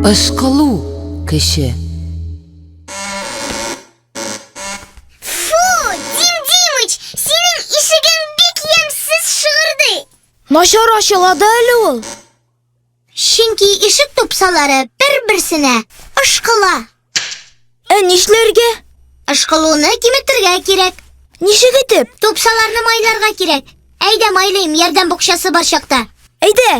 Ышкылу көче. Фу, Дим Димыч, синең ишегең бик ямьсез шыгырдый. Начар ачыла да әле ул. Чөнки ишек тупсалары бер-берсенә ышкыла. Ә нишләргә? Ышкылуны киметергә кирәк. Ничек итеп? Тупсаларны майларга кирәк. Әйдә майлыйм, ярдәм букчасы бар чакта. Әйдә.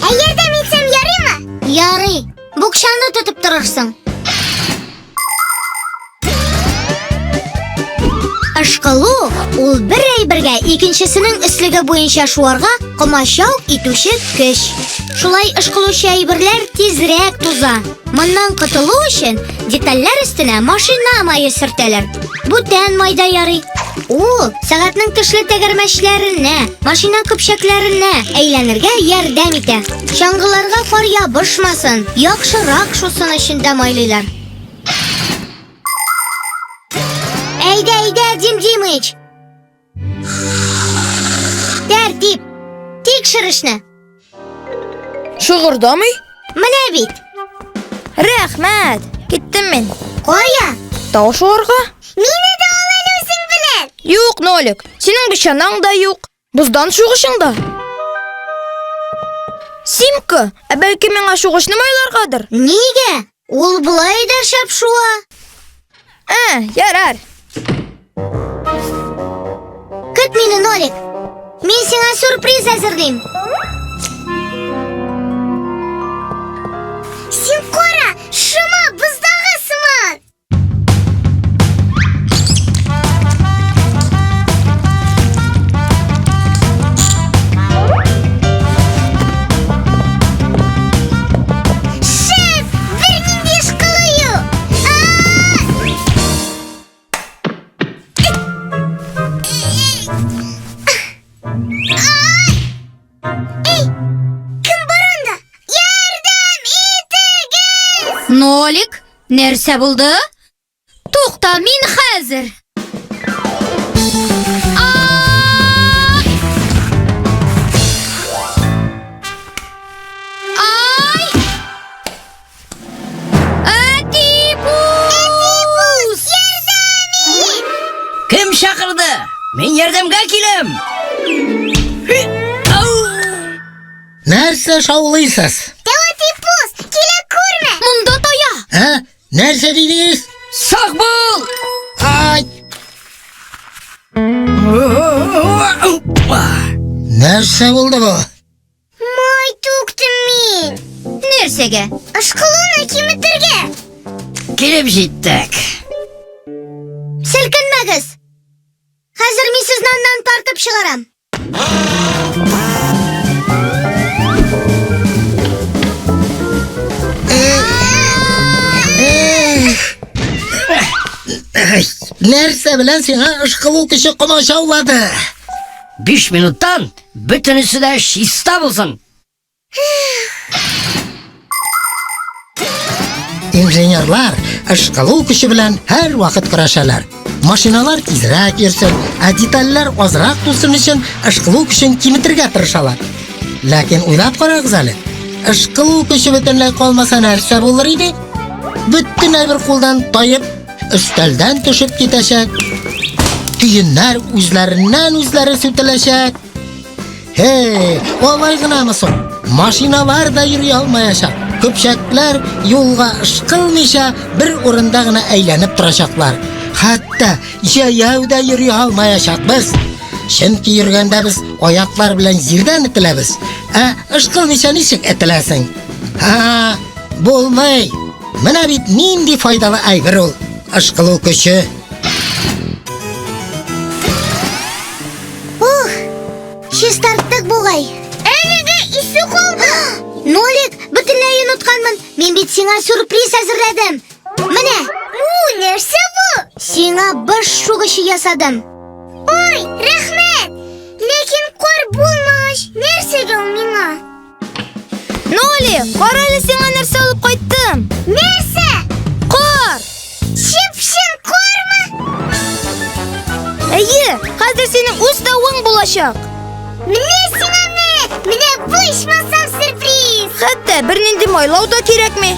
Ә ярдәм итсәм ярыймы? Ярый. Букчаны тотып торырсың. Ышкылу ул бер әйбергә икенчесенең өслеге буенча шуарга комачау итүче көч. Шулай ышкылучы әйберләр тизрәк туза. Моннан котылу өчен детальләр өстенә машина мае сөртәләр. Бүтән май да ярый. Ул сәгатьнең тешле тәгәрмәчләренә, машина көпчәкләренә әйләнергә ярдәм итә. Чаңгыларга кар ябышмасын, яхшырак шусын өчен дә майлыйлар. Әйдә, әйдә, Дим Димыч! Тәртип! Тикшер эшне! Шыгырдамый? Менә бит! Рәхмәт! Киттем мин. Кая? Тау шуарга? Мине дә ал әле үзең белән! Юк, Нолик, синең бит чанаң да юк. Боздан шугышың да. Симка, ә бәлки миңа шугышны майларгадыр? Нигә? Ул болай да шәп шуа. Ә, ярар. Көт мине, Нолик. Мин сиңа сюрприз әзерлим. Син кара, шома боздагы сыман. Шеф, бернинди ышкылу юк. Эй, кем бар анда? Ярдәм итегез! Нолик, нәрсә булды? Тукта, мин хәзер. Ай! Әтипус! Кем чакырды? Мин ярдәмгә киләм. Ау! Нәрсә шаулыйсыз? Дәү әтипус, килә күрмә! Монда тая! Ә? Нәрсә дидегез? Сак бул! Ай! Нәрсә булды бу? Май түктем мин. Нәрсәгә? Ышкылуны киметергә. Килеп җиттек. Селкенмәгез. Хәзер мин сезне аннан тартып чыгарам. Эх, Нәрсә белән сиңа ышкылу көче комачаулады? 5 минуттан бөтенесе дә чиста булсын. Инженерлар ышкылу көче белән һәрвакыт көрәшәләр. Машиналар тизрәк йөрсен, ә детальләр азрак тусын өчен ышкылу көчен киметергә тырышалар. Ләкин уйлап карагыз әле, ышкылу көче бөтенләй калмаса нәрсә булыр иде? Бөтен әйбер кулдан таеп, өстәлдән төшеп китәчәк. Төеннәр үзләреннән үзләре сүтеләчәк. Һей, алай гынамы соң? Машиналар да йөри алмаячак. Көпчәкләр юлга ышкылмыйча бер урында гына әйләнеп торачаклар. Хәтта җәяү дә йөри алмаячакбыз. Чөнки йөргәндә без аяклар белән җирдән этеләбез. Ә ышкылмыйча ничек этеләсең? Ха, булмый. Менә бит нинди файдалы әйбер ул, ышкылу көче. Ух, чистарттык бугай. Әлеге исе калды. Нолик, бөтенләй онытканмын. Мин бит сиңа сюрприз әзерләдем. Менә. У, нәрсә бу? Сиңа баш шугычы ясадым. Ой, рәхмәт. Ләкин кар булмагач, нәрсәгә ул миңа? Ноли, кара әле сиңа нәрсә алып кайттым. Нәрсә? Кар! Чып-чын кармы? Әйе, хәзер синең үз тавың булачак. Менә сиңа менә! Менә бу! Ичмасам сюрприз! Хәтта бернинди майлау да кирәкми.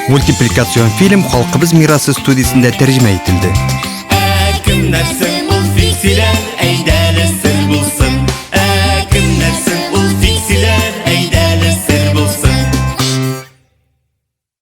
Мультипликацион фильм Халкыбыз мирасы студиясендә тәрҗемә ителде. Ә кемнәр соң ул фиксиләр? Әйдә.